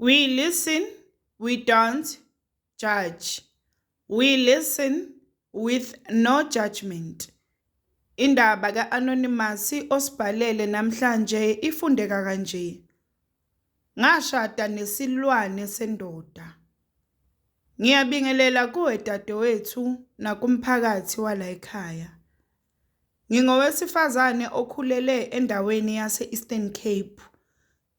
We listen, we don't judge. We listen with no judgment. Indaba ka-Anonymous osibhalele namhlanje ifundeka kanje. Ngashada nesilwane sendoda. Ngiyabingelela kuwe dadewethu nakumphakathi wala ekhaya. Ngingowesifazane okhulele endaweni yase-Eastern Cape.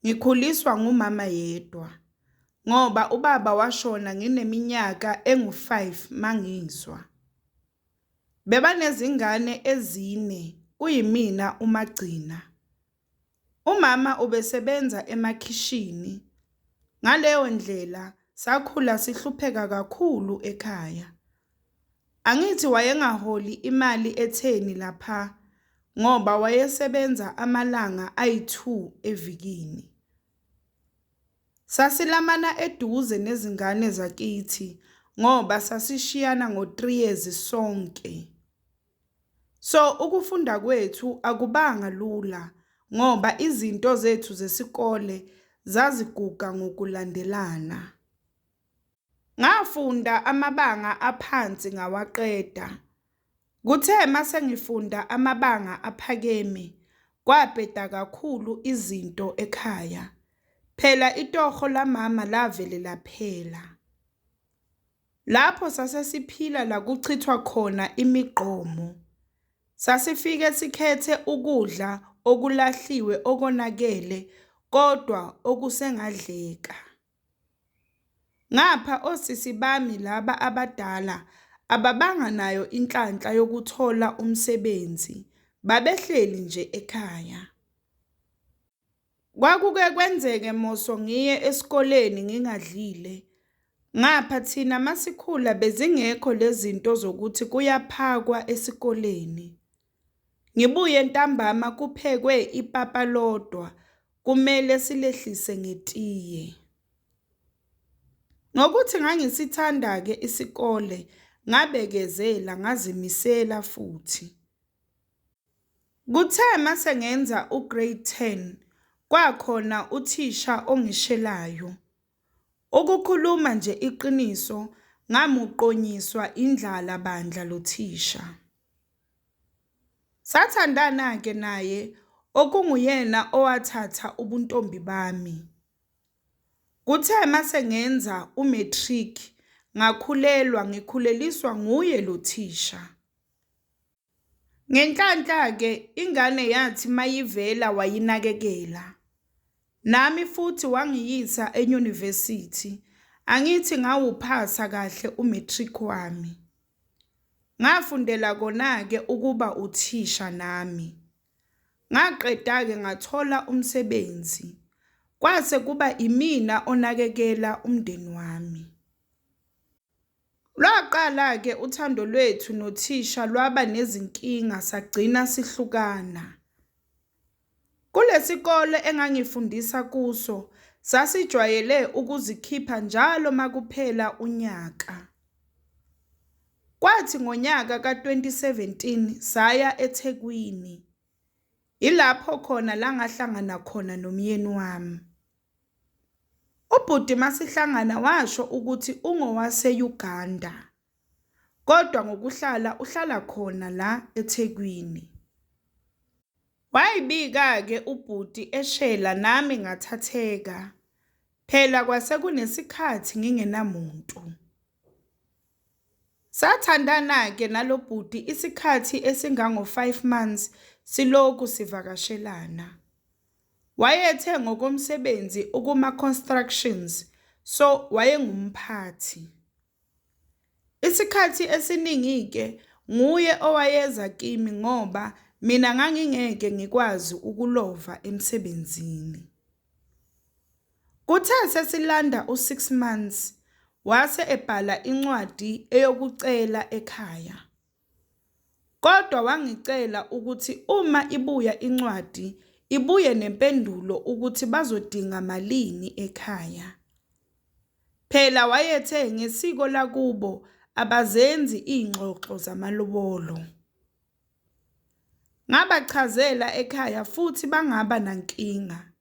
Ngikhuliswa ngumama yedwa ngoba ubaba washona ngineminyaka engu-5 mangizwa. Bebanezingane ezine kuyimina umagcina. Umama ubesebenza emakhishini. Ngaleyo ndlela sakhula sihlupheka kakhulu ekhaya. Angithi wayengaholi imali etheni lapha ngoba wayesebenza amalanga ayi-2 evikini. Sasilamana eduze nezingane zakithi ngoba sasishiyana ngo-3 years sonke. So ukufunda kwethu akubanga lula ngoba izinto zethu zesikole zaziguga ngokulandelana. Ngafunda amabanga aphansi ngawaqeda. Kuthe mase ngifunda amabanga aphakeme kwabheda kakhulu izinto ekhaya. Phela itoho lamama lavele laphela. Lapho sasesiphila la kuchithwa khona imigqomo. Sasifike sikhethe ukudla okulahliwe okonakele kodwa okusengadleka. Ngapha osisi bami laba abadala ababanga nayo inhlanhla yokuthola umsebenzi babehleli nje ekhaya. Kwakuke kwenzeke moso ngiye esikoleni ngingadlile. Ngapha thina masikhula bezingekho lezinto zokuthi kuyaphakwa esikoleni. Ngibuye ntambama kuphekwe ipapa lodwa kumele silehlise ngetiye. Ngokuthi ngangisithanda-ke isikole ngabekezela ngazimisela futhi. Kuthe mase ngenza u-grade 10 kwakhona uthisha ongishelayo. Ukukhuluma nje iqiniso ngamuqonyiswa indlala bandla lo thisha. Sathandana-ke naye okunguyena owathatha ubuntombi bami. Kuthe mase ngenza u-matric ngakhulelwa ngikhuleliswa nguye lo thisha. Ngenhlanhla-ke ingane yathi mayivela wayinakekela. Nami futhi wangiyisa enyunivesithi, angithi ngawuphasa kahle u-matric wami. Ngafundela kona-ke ukuba uthisha nami. Ngaqeda-ke ngathola umsebenzi. Kwase kuba imina onakekela umndeni wami. Lwaqala-ke uthando lwethu nothisha lwaba nezinkinga sagcina sihlukana. Kulesikole engangifundisa kuso sasijwayele ukuzikhipha njalo makuphela unyaka. Kwathi ngonyaka ka-2017 saya eThekwini. Ilapho khona la ngahlangana khona nomyeni wami. Ubhuti masihlangana washo ukuthi ungowase-Uganda kodwa ngokuhlala uhlala khona la eThekwini. Wayibika-ke ubhuti eshela nami ngathatheka. Phela kwase kunesikhathi ngingenamuntu. Sathandana-ke nalo bhuti isikhathi esingango-5 months silokhu sivakashelana. Wayethe ngokomsebenzi ukuma-constructions so wayengumphathi. Isikhathi esiningi-ke nguye owayeza kimi ngoba mina ngangingeke ngikwazi ukulova emsebenzini. Kuthe sesilanda u-6 months wase ebhala incwadi eyokucela ekhaya. Kodwa wangicela ukuthi uma ibuya incwadi ibuye nempendulo ukuthi bazodinga malini ekhaya. Phela wayethe ngesiko lakubo abazenzi ingxoxo zamalobolo. Ngabachazela ekhaya futhi bangaba nankinga.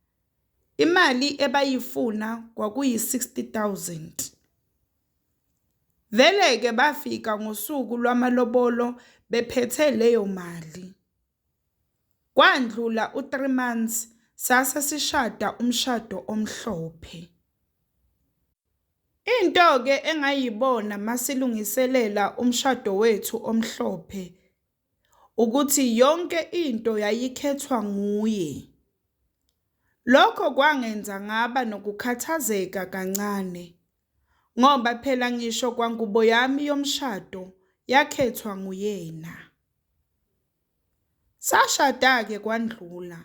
Imali ebayifuna kwakuyi-60 000. Vele-ke bafika ngosuku lwamalobolo bephethe leyo mali. Kwandlula u-3 months sase sishada umshado omhlophe. Into-ke engayibona masilungiselela umshado wethu omhlophe ukuthi yonke into yayikhethwa nguye. Lokho kwangenza ngaba nokukhathazeka kancane ngoba phela ngisho kwangubo yami yomshado yakhethwa nguyena. Sashada-ke kwandlula,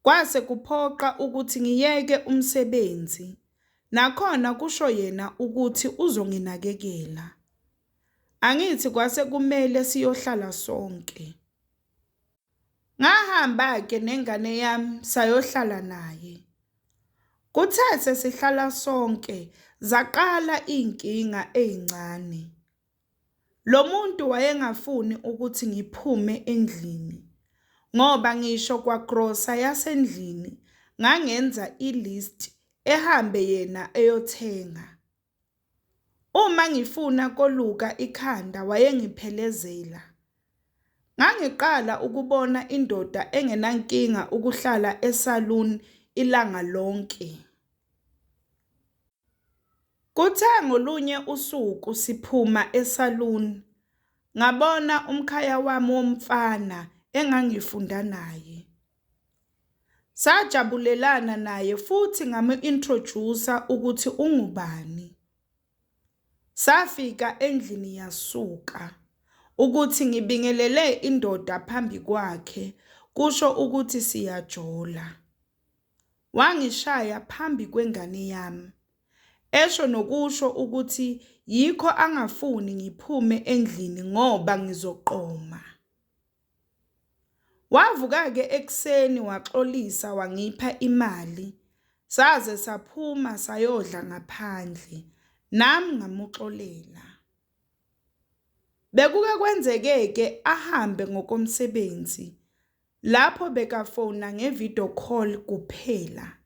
kwase kuphoqa ukuthi ngiyeke umsebenzi nakhona kusho yena ukuthi uzonginakekela. Angithi kwase kumele siyohlala sonke. Ngahamba-ke nengane yami sayohlala naye. Kuthe sesihlala sonke zaqala izinkinga ezincane. Lo muntu wayengafuni ukuthi ngiphume endlini ngoba ngisho kwagrosa yasendlini ngangenza i-list ehambe yena eyothenga. Uma ngifuna koluka ikhanda wayengiphelezela. Ngangiqala ukubona indoda engenankinga ukuhlala e-salon ilanga lonke. Kuthe ngolunye usuku siphuma e-salon ngabona umkhaya wami womfana engangifunda naye. Sajabulelana naye futhi ngamu-introjusa ukuthi ungubani. Safika endlini yasuka, ukuthi ngibingelele indoda phambi kwakhe kusho ukuthi siyajola. Wangishaya phambi kwengane yami, esho nokusho ukuthi yikho angafuni ngiphume endlini ngoba ngizoqoma. Wavuka-ke ekuseni waxolisa wangipha imali, saze saphuma sayodla ngaphandle, nami ngamuxolela. Bekuke kwenzeke-ke ahambe ngokomsebenzi, lapho bekafona nge-video call kuphela.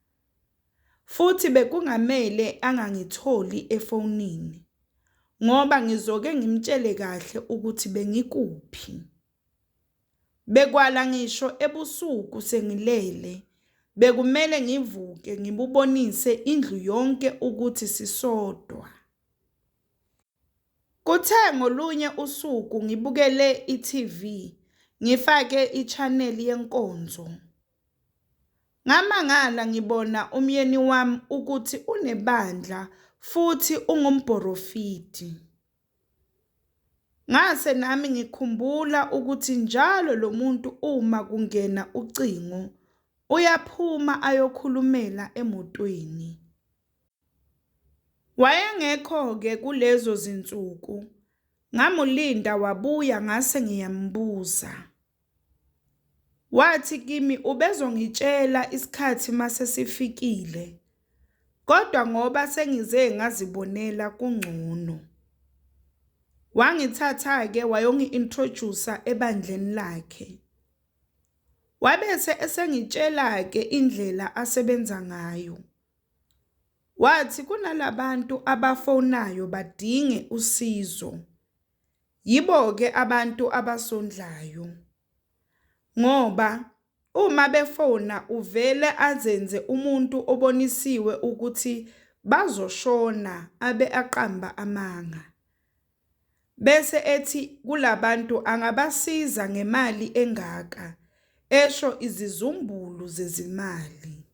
Futhi bekungamele angangitholi efonini ngoba ngizoke ngimtshele kahle ukuthi bengikuphi. Bekwala ngisho ebusuku sengilele, bekumele ngivuke ngimubonise indlu yonke ukuthi sisodwa. Kuthe ngolunye usuku ngibukele i-TV ngifake i-channel yenkonzo. Ngamangala ngibona umyeni wami ukuthi unebandla futhi ungumporofidi. Ngase nami ngikhumbula ukuthi njalo lo muntu uma kungena ucingo uyaphuma ayokhulumela emotweni. Wayengekho-ke kulezo zinsuku, ngamulinda wabuya ngase ngiyambuza. Wathi kimi ubezongitshela isikhathi mase sifikile, kodwa ngoba sengize ngazibonela kungcono. Wangithatha-ke wayongi-introjusa ebandleni lakhe. Wabese esengitshela-ke indlela asebenza ngayo. Wathi kunalabantu abafonayo badinge usizo. Yibo-ke abantu abasondlayo. Ngoba uma befona uvele azenze umuntu obonisiwe ukuthi bazoshona abe aqamba amanga. Bese ethi kulabantu angabasiza ngemali engaka, esho izizumbulu zezimali.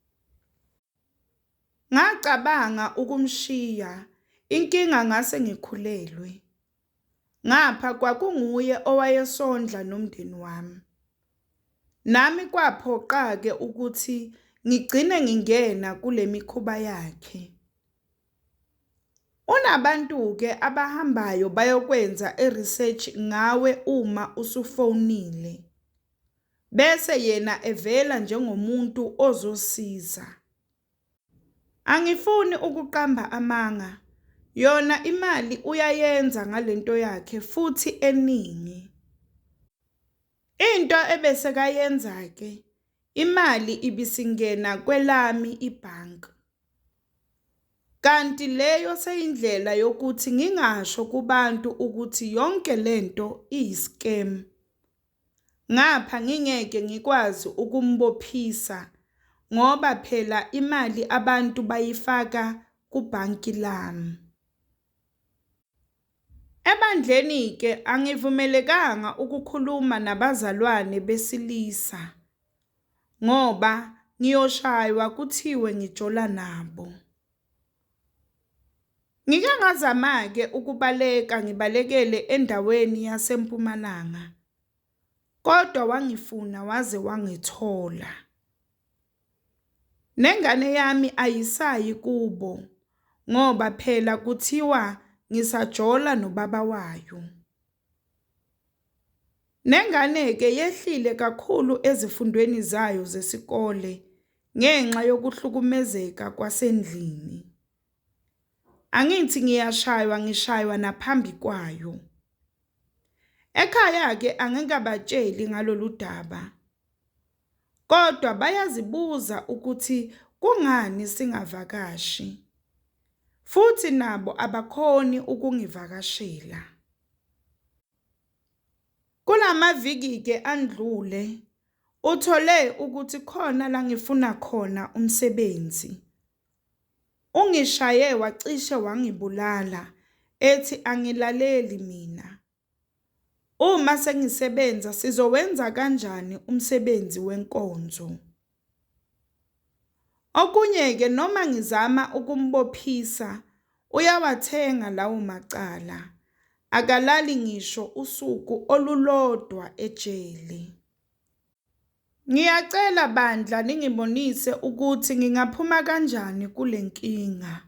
Ngacabanga ukumshiya, inkinga ngase ngikhulelwe. Ngapha kwakunguye owayesondla nomndeni wami. Nami kwaphoqa-ke ukuthi ngigcine ngingena kule mikhuba yakhe. Unabantu-ke abahambayo bayokwenza i-research ngawe uma usufonile. Bese yena evela njengomuntu ozosiza. Angifuni ukuqamba amanga, yona imali uyayenza ngalento yakhe futhi eningi. Into ebesekayenza-ke, Imali ibisingena kwelami ibhanki. Kanti leyo seyindlela yokuthi ngingasho kubantu ukuthi yonke lento iyi-scam. Ngapha ngingeke ngikwazi ukumbophisa ngoba phela imali abantu bayifaka kubhanki lami. Ebandleni-ke angivumelekanga ukukhuluma nabazalwane besilisa ngoba ngiyoshaywa kuthiwe ngijola nabo. Ngike ngazama-ke ukubaleka ngibalekele endaweni yaseMpumalanga, kodwa wangifuna waze wangithola. Nengane yami ayisayi kubo ngoba phela kuthiwa ngisajola nobaba wayo. Nengane-ke yehlile kakhulu ezifundweni zayo zesikole ngenxa yokuhlukumezeka kwasendlini. Angithi ngiyashaywa ngishaywa naphambi kwayo. Ekhaya-ke angikabatsheli ngalolu daba, kodwa bayazibuza ukuthi kungani singavakashi, futhi nabo abakhoni ukungivakashela. Kulamaviki-ke andlule uthole ukuthi khona la ngifuna khona umsebenzi. Ungishaye wacishe wangibulala ethi angilaleli mina. Uma sengisebenza sizowenza kanjani umsebenzi wenkonzo? Okunye-ke noma ngizama ukumbophisa uyawathenga lawo macala. Akalali ngisho usuku olulodwa ejele. Ngiyacela bandla ningibonise ukuthi ngingaphuma kanjani kule nkinga.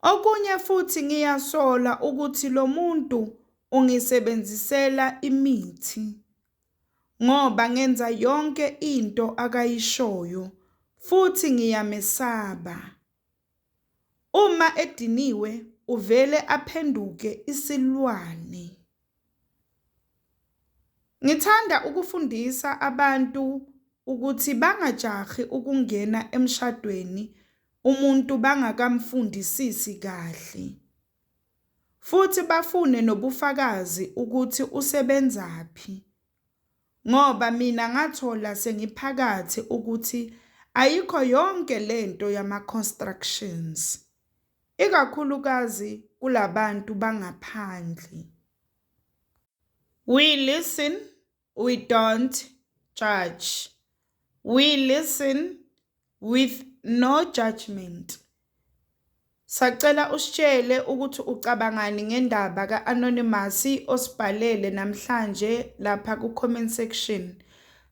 Okunye futhi ngiyasola ukuthi lo muntu ungisebenzisela imithi ngoba ngenza yonke into akayishoyo futhi ngiyamesaba. Uma ediniwe uvele aphenduke isilwane. Ngithanda ukufundisa abantu ukuthi bangajahi ukungena emshadweni umuntu bangakamfundisisi kahle. Futhi bafune nobufakazi ukuthi usebenzaphi ngoba mina ngathola sengiphakathi ukuthi ayikho yonke lento yama-constructions, ikakhulukazi kulabantu bangaphandle. We listen, we don't judge. We listen with no judgment. Sacela usitshele ukuthi ucabangani ngendaba ka-Anonymous osibhalele namhlanje lapha ku-comment section.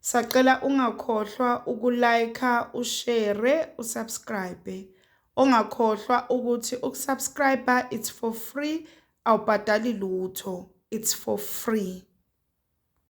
Sacela ungakhohlwa uku-like, ushare, usubscribe. Ungakhohlwa ukuthi ukusubscribe it's for free, awubhadali lutho, it's for free.